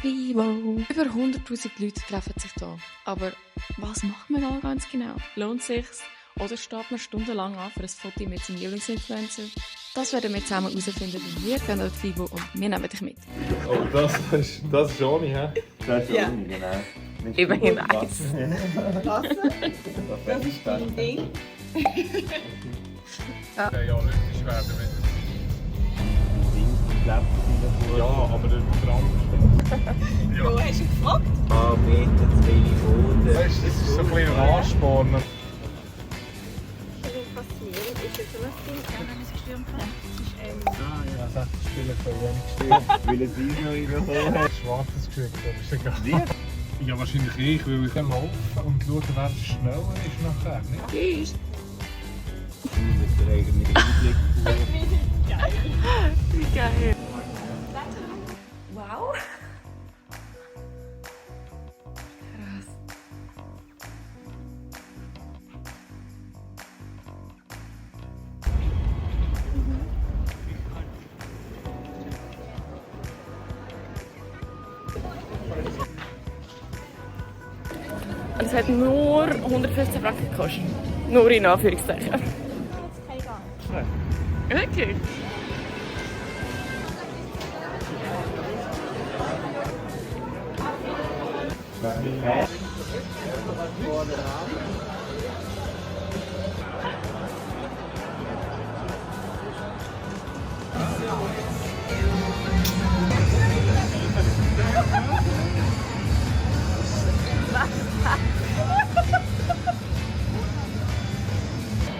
FIBO. Über 100'000 Leute treffen sich hier. Aber was macht man da ganz genau? Lohnt sich's? Oder steht man stundenlang an für ein Foto mit seinem Lieblingsinfluencer? Das werden wir zusammen herausfinden, weil wir gehen auf FIBO und wir nehmen dich mit. Oh, das ist Johnny, hä? Das ist Johnny, genau. Immerhin eins. Das ist dein Ding. Ja, realistisch werden mit Ich glaube, Ja, aber der Brand. ja. Wo hast du gefragt? Meter zu wenig Boden. Das ist so ein bisschen Ansporn. Faszinierend ist jetzt so ein Ding. Ja, wenn es gestürmt hat. Ja, das Spielen von wenig gestört. Weil es ist noch überholt. Schwarzes gekriegt, aber ist egal. Ja, wahrscheinlich ich, weil ich am Laufen und schauen, wer schneller ist nachher. Nicht? Tschüss. Mit der eigenen Einblick. Geil. Wie geil. Wow. Krass. Und es hat nur 115 Franken gekostet. Nur in Anführungszeichen. Wirklich?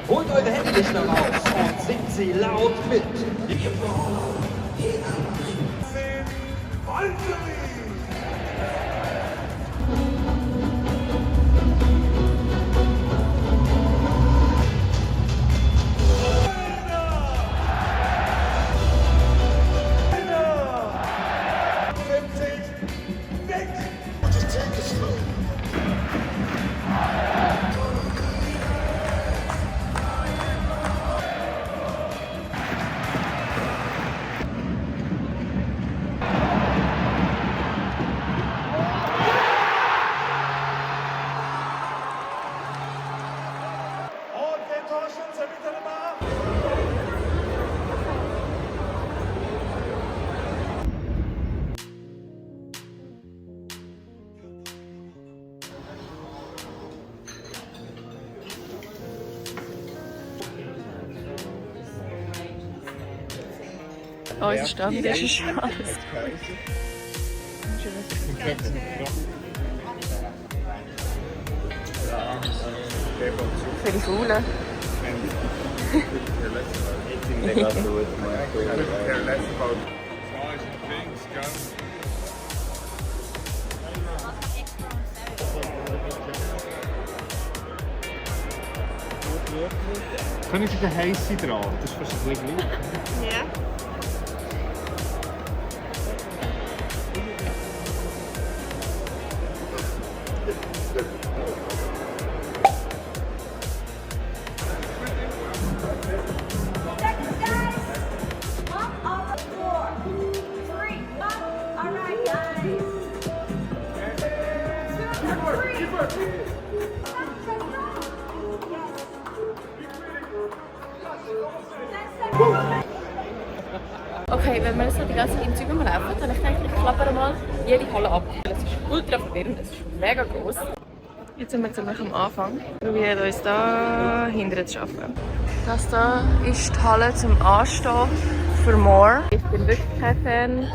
Holt eure Handylichter raus und singt sie laut mit. Unser Stand ist schon alles. Für die Faulen. Können Sie den heissen Draht? Das ist fast ein bisschen gleich. Ja. Okay, wenn wir so die ganze Zeit im Zug rumlaufen, dann ich denke, ich klappere mal jede Halle ab. Es ist ultra verwirrend, es ist mega groß. Jetzt sind wir ziemlich am Anfang. Wir probieren uns da hinterher zu arbeiten. Das hier ist die Halle zum Anstehen für More. Ich bin wirklich kein Fan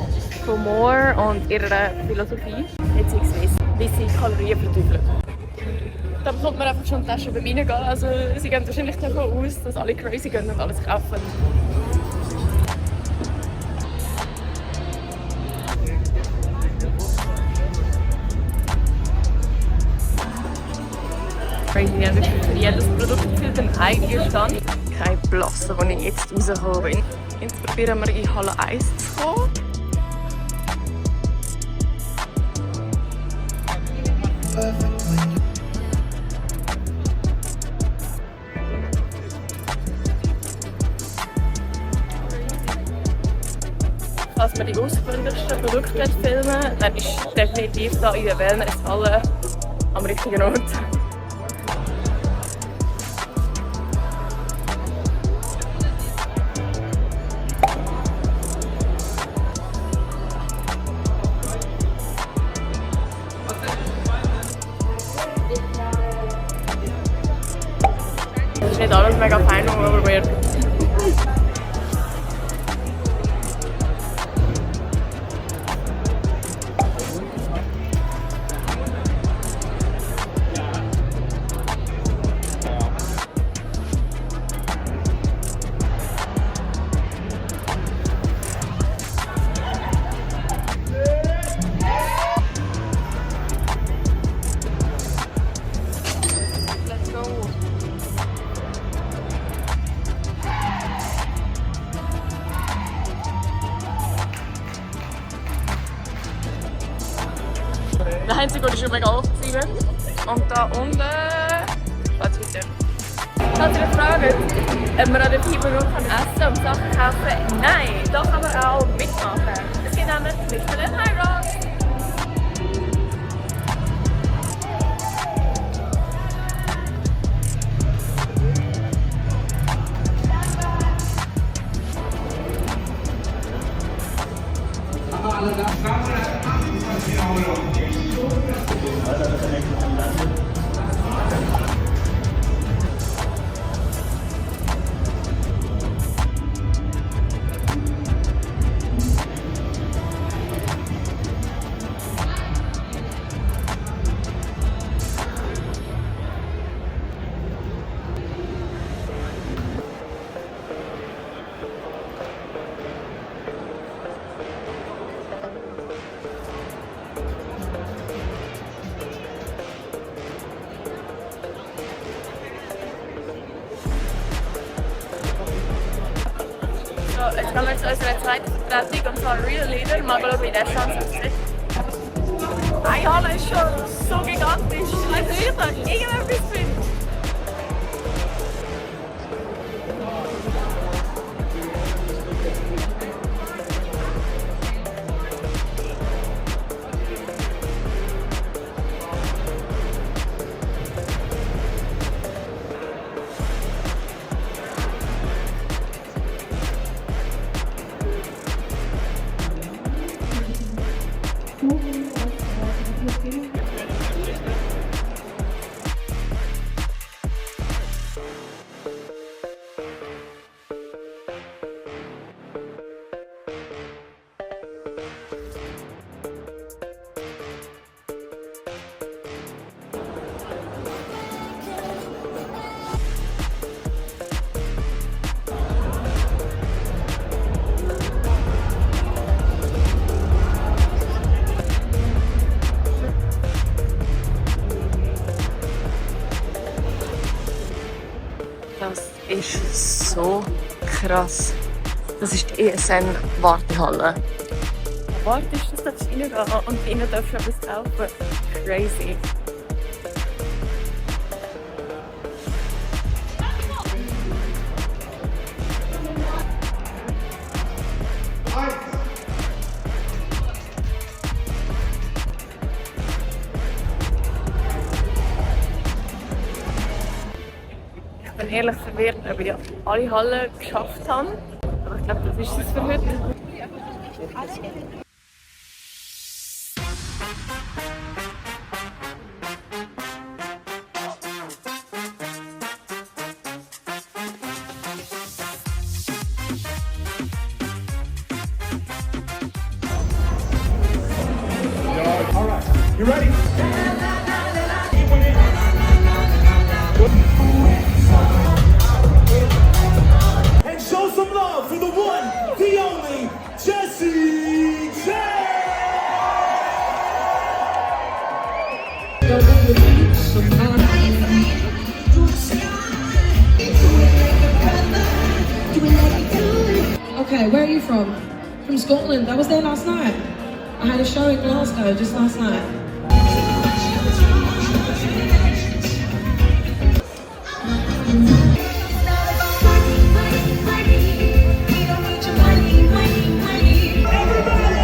von More und ihrer Philosophie, beziehungsweise wie sie Kalorien verteufeln. Da bekommt man einfach schon die Tasche beim Reingehen. Also sie gehen wahrscheinlich davon aus, dass alle crazy gehen und alles kaufen. Wir haben wirklich für jedes Produkt einen eigenen Stand. Keine Blasse, wo ich jetzt rausgekommen bin. Jetzt probieren wir in Halle 1 zu kommen. Falls man die die außergewöhnlichsten Produkte filmen, dann ist definitiv da in der Wellnesshalle am richtigen Ort. Das ist nicht alles mega fein, aber weird. Let's go. Der einzige ist schon mega oft gewesen. Und da unten geht's weiter. Falls ihr fragen, ob man an der Fieber nur essen und Sachen kaufen kann, nein, da kann man auch mitmachen. Es gibt nämlich Lichter in High Rock. So, jetzt kommen wir zu unserer zweiten Vertretung, und zwar Real Leader. Mal schauen, wie der Chance aussieht. Eine Halle ist schon so gigantisch. Also ich sage, irgendetwas finden. Das ist so krass. Das ist die ESN-Wartehalle. Warte, ist das, dass ich reingehen und innen darfst du etwas kaufen. Crazy. Ich bin ehrlich verwirrt, ob ich alle Hallen geschafft habe. Aber ich glaube, das ist es für heute. Alright, you ready? And show some love for the one, the only, Jessie J! Okay, where are you from? From Scotland. I was there last night. I had a show in Glasgow just last night. Everybody!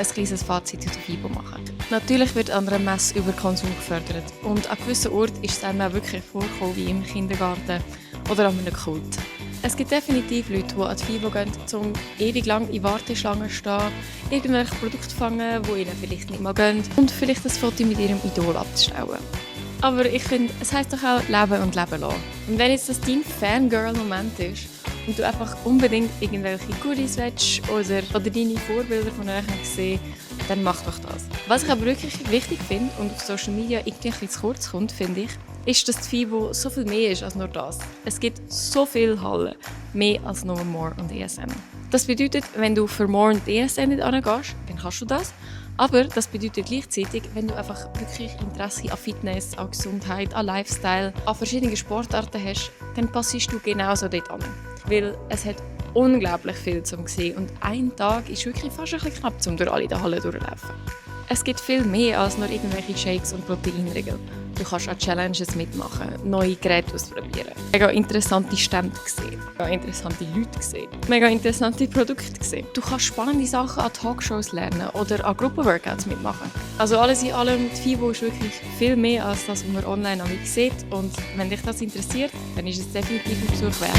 ein kleines Fazit zu FIBO machen. Natürlich wird an einer Messe über Konsum gefördert und an gewissen Orten ist es einem auch wirklich vorgekommen, wie im Kindergarten oder an einem Kult. Es gibt definitiv Leute, die an die FIBO gehen, um ewig lang in Warteschlangen zu stehen, irgendwelche Produkte fangen, die ihnen vielleicht nicht mal gehen und vielleicht ein Foto mit ihrem Idol abzustellen. Aber ich finde, es heisst doch auch Leben und Leben lassen. Und wenn jetzt das dein Fangirl-Moment ist und du einfach unbedingt irgendwelche Goodies willst oder deine Vorbilder von euch sehen, dann mach doch das. Was ich aber wirklich wichtig finde und auf Social Media irgendwie ein bisschen zu kurz kommt, finde ich, ist, dass die FIBO so viel mehr ist als nur das. Es gibt so viele Hallen, mehr als nur More und ESN. Das bedeutet, wenn du für More und ESN nicht hingehst, dann kannst du das. Aber das bedeutet gleichzeitig, wenn du einfach wirklich Interesse an Fitness, an Gesundheit, an Lifestyle, an verschiedenen Sportarten hast, dann passest du genauso dort an. Weil es hat unglaublich viel zu sehen und ein Tag ist wirklich fast ein bisschen knapp, um durch alle die Hallen durchlaufen. Es gibt viel mehr als nur irgendwelche Shakes und Proteinriegel. Du kannst an Challenges mitmachen, neue Geräte ausprobieren, mega interessante Stände sehen, mega interessante Leute sehen, mega interessante Produkte sehen. Du kannst spannende Sachen an Talkshows lernen oder an Gruppenworkouts mitmachen. Also alles in allem, die FIBO ist wirklich viel mehr als das, was man online sieht. Und wenn dich das interessiert, dann ist es definitiv ein Besuch wert.